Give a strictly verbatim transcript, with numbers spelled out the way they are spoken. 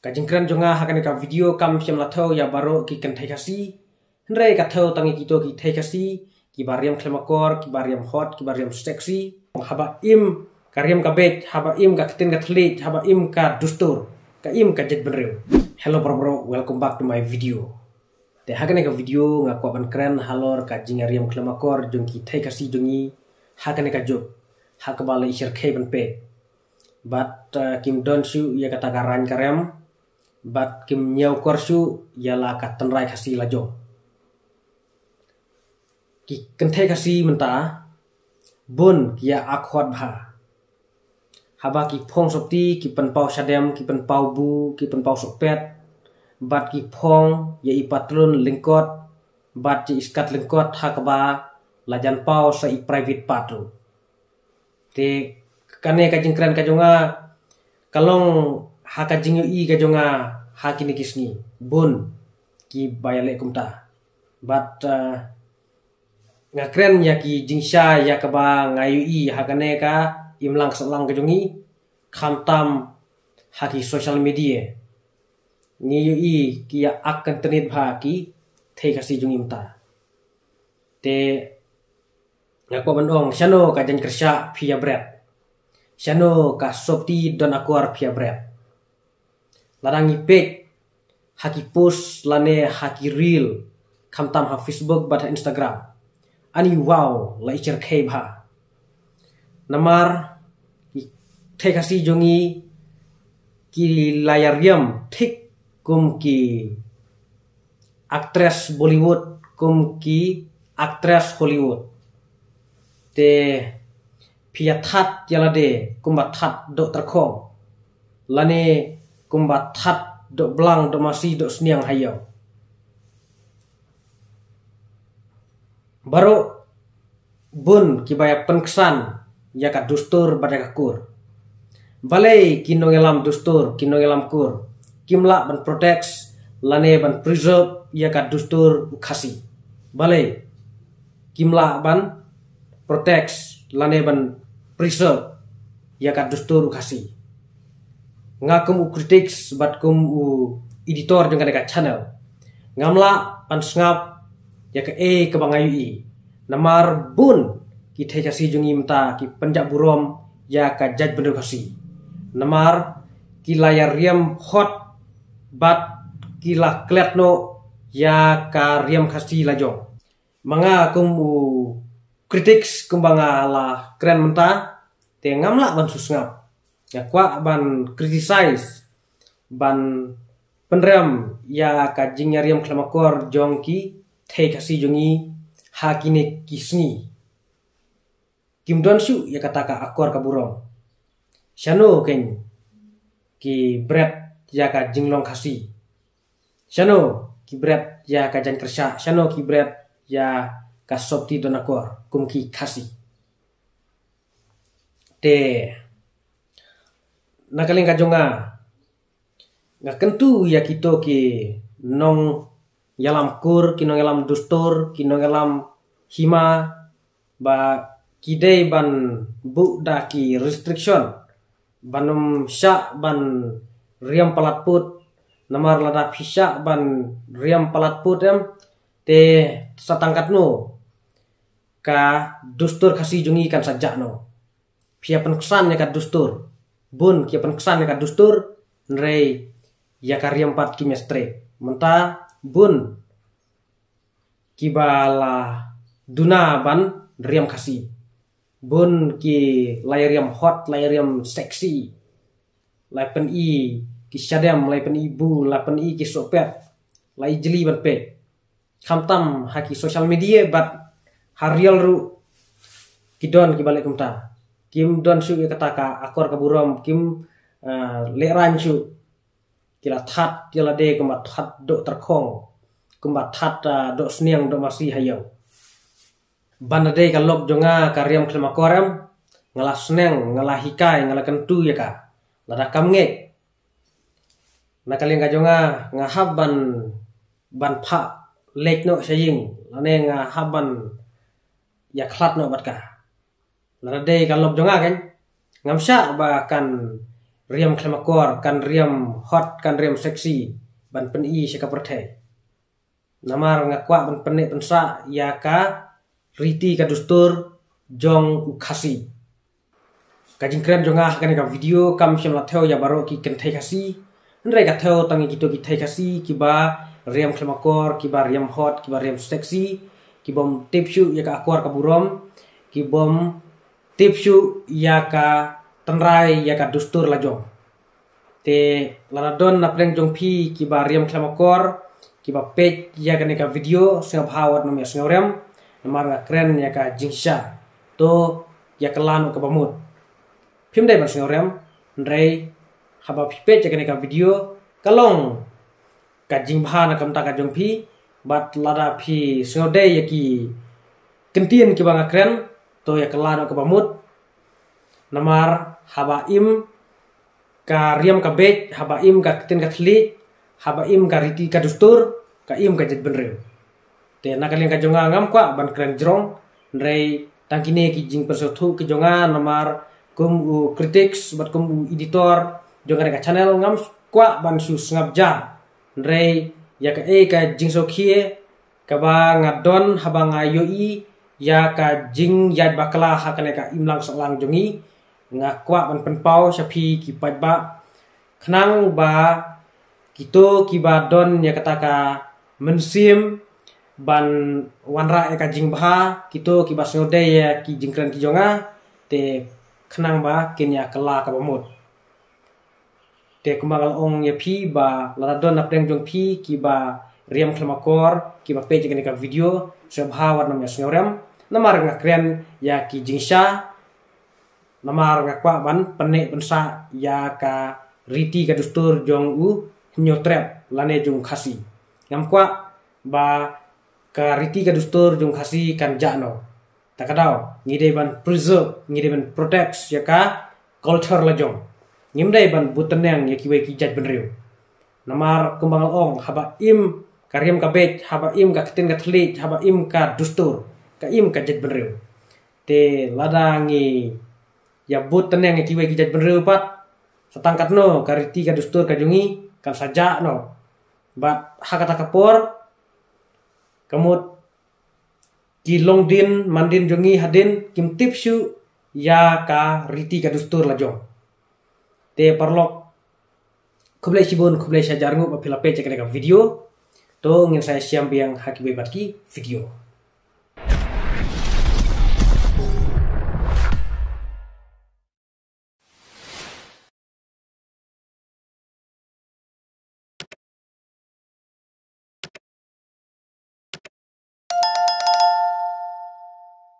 Ka jingkren jong nga ha kane ka video kam shym la thew ïa baroh ki kynthei Khasi. Hynrei ka thew tang ïa kito ki kynthei Khasi kiba riam khlem akor, kiba riam hot, kiba riam sexy. Haba im ka riam ka beit, haba im ka ktien ka thylliej, haba im ka dustur, ka im ka jaitbynriew. Hello baroh baroh, welcome back to my video. Te ha kane ka video nga kwah ban kren halor ka jingriam khlem akor jong ki kynthei Khasi jong ngi ha kane ka juk, ha kaba la i shyrkhei ban peit. Bad uh, kim don shuh ïa kata ka rang ka rem, bad kim ñiewkor shuh ïa la ka tynrai Khasi la jong. Ki kynthei Khasi mynta bun ki ïa akhot bha. Haba ki phong sopti ki pynpaw shadem, ki pynpaw bu, ki pynpaw sohpet, bad ki phong ïa i patlun lyngkot bad ïa i skat lyngkot ha kaba la jan paw sa i private part ruh. Te kane ka jingkren ka jong nga ka long ha ka jingïohi ka jong nga ha kine ki sngi. Bun kiba ïaleh kumta. Bad uh, nga kren ïa ki jingshisha ïa kaba nga ïohi ha kane ka imlang sahlang ka jong ngi, khamtam ha ki social media. Ngi ïohi ki ïa ak kyntenit bha ki kynthei Khasi jong ngi mynta. Te nga kwah ban ong, shano ka jaiñkyrshah phi ïa bret? Shano ka sopti don akor phi ïa bret? Lada ngi peit ha ki post lane ha ki reel, khamtam ha Facebook bad ha Instagram, ani wow, la i shyrkhei bha. Namar ki kynthei Khasi jong ngi ki la ïa riam thik kum ki actress Bollywood, kum ki actress Hollywood. Te phi ïa that ïa lade kumba that doh tyrkhong, lane kumba that doh blang, doh masi, doh sniang ha ïew. Baroh bun kiba ïa pynksan ïa ka dustur bad ïa ka kur. Balei ki nongïalam dustur, ki nongïalam kur kim lah ban protect lane ban preserve ïa ka dustur u Khasi? Balei kim lah ban protect lane ban preserve ïa ka dustur u Khasi? Nga kum u critics bad kum u editor jong kane ka channel, ngam lah ban sngap ïa kaei kaba nga ïohi. Namar bun ki kynthei Khasi jong ngi mynta ki pynjah burom ïa ka jaitbynriew Khasi. Namar ki la ïa riam hot bad ki la klet noh ïa ka riam Khasi la jong. Ma nga kum u critics kumba nga la kren mynta, te ngam lah ban shu sngap. Nga kwah ban criticize, ban pynrem ïa ka jingïariam khlem akor jong ki kynthei Khasi jong ngi ha kine ki sngi. Kim don shuh ïa kata ka akor ka burom. Shano kein ki bret ïa ka jinglong Khasi? Shano ki bret ïa ka jaiñkyrshah? Shano ki bret ïa ka sopti don akor kum ki Khasi? Te na ka liang ka jong nga, nga kyntu ïa kito ki nongïalam kur, ki nongïalam dustur, ki nongïalam hima, ba ki dei ban buh da ki restriction ban ym shah ban riam palat pud. Namar lada phi shah ban riam palat pud em, te sa tang katno ka dustur Khasi jong ngi kan sa jah noh. Phi ïa pynksan ïa ka dustur, bun ki ïa pynksan ïa ka dustur, hynrei ïa ka riam pat kim ïa strek. Mynta bun kiba la duna ban riam Khasi, bun ki la ïa riam hot, la ïa riam sexy, la ïa pyni ki shadem, la ïa pyni bu, la ïa pyni ki sohpet, la ïa jli ban peit. Khamtam ha ki social media bad ha real ruh ki don kiba leh kumta. Kim don shuh ïa kata ka akor ka burom, kim uh, lehraiñ shuh. Ki la that ïa lade kumba that doh tyrkhong, kumba that uh, doh sniang, doh masi ha ïew. Ban da dei ka lok jong nga ka riam khlem akor em, nga la sneng, nga la hikai, nga la kyntu ïa ka. Lada kam ngeit, na ka liang ka jong nga, nga hap ban, ban phah leit noh sha ïing, lane nga hap ban ïa khlad noh bad ka. Lada dei ka lok jong nga kein, ngam shah ba kan riam khlem akor, kan riam hot, kan riam sexy ban pyni sha ka pyrthei. Namar nga kwah ban pynneh pynsah ïa ka riti ka dustur jong u Khasi. Ka jingkren jong nga ha kane ka video kam shym la thew ïa baroh ki kynthei Khasi. Hynrei ka thew tang ïa kito ki thei Khasi kiba riam khlem akor, kiba riam hot, kiba riam sexy, kibym tip shuh ïa ka akor ka burom, kibym tip shuh ïa ka tynrai ïa ka dustur la jong. Te lada don na pdeng jong phi kiba riam khlem akor, kiba peit ïa kane ka video, sngewbha wat nym ïa sngewrem, namar nga kren ïa ka jingshisha. To ïa kylla noh kaba mut. Phim dei ban sngewrem, hynrei haba phi peit ïa kane ka video, ka long ka jingbha na ka bynta ka jong phi, bad lada phi sngewdei ïa ki kyntien kiba nga kren, to ïa kylla noh kaba mut. Namar haba im ka riam ka beit, haba im ka ktien ka thylliej, haba im ka riti ka dustur, ka im ka jaitbynriew. Te na ka liang ka jong nga ngam kwah ban kren jrong, hynrei tang kine ki jingpynsngewthuh ki jong nga, namar kum u critics bad kum u editor jong kane ka channel ngam kwah ban shu sngap ja. Hynrei ïa kaei ka jingsngewkhia kaba nga don haba nga ïohi ïa ka jingïaid bakla ha kane ka imlang sahlang jong ngi, nga kwah ban pynpaw sha phi ki paidbah, khnang ba kito kiba don ïa kata ka mynsiem ban wanrah ïa ka jingbha, kito kiba sngewdei ïa ki jingkren ki jong nga, te khnang ba kin ïa kylla kaba mut. Te kumba nga la ong ïa phi ba lada don na pdeng jong phi kiba riam khlem akor, kiba peit ïa kane ka video, sngewbha wat nym ïa sngewrem, namar nga kren ïa ki jingshisha, namar nga kwah ban pynneh pynsah ïa ka riti ka dustur jong u Hynñiewtrep lane jong u Khasi. Ngam kwah ba ka riti ka dustur jong u Khasi kan jah noh. Ta ka daw, ngi dei ban preserve, ngi dei ban protect ïa ka culture la jong. Ngim dei ban bud tneng ïa kiwei ki jaitbynriew. Namar kumba nga la ong, haba im ka riam ka beit, haba im ka ktien ka thylliej, haba im ka dustur, ka im ka jaitbynriew. Te lada ngi ïa bud tneng ïa kiwei ki jaitbynriew pat, sa tang katno ka riti ka dustur ka jong ngi kan sa jah noh. Bad ha kata ka por, ka mut ki longdien mandien jong ngi hadien kim tip shuh ïa ka riti ka dustur la jong. Te paralok, khublei shibun, khublei shihajar nguh ba phi la peit ïa kane ka video. To ngin sa ïashem biang ha kiwei pat ki video.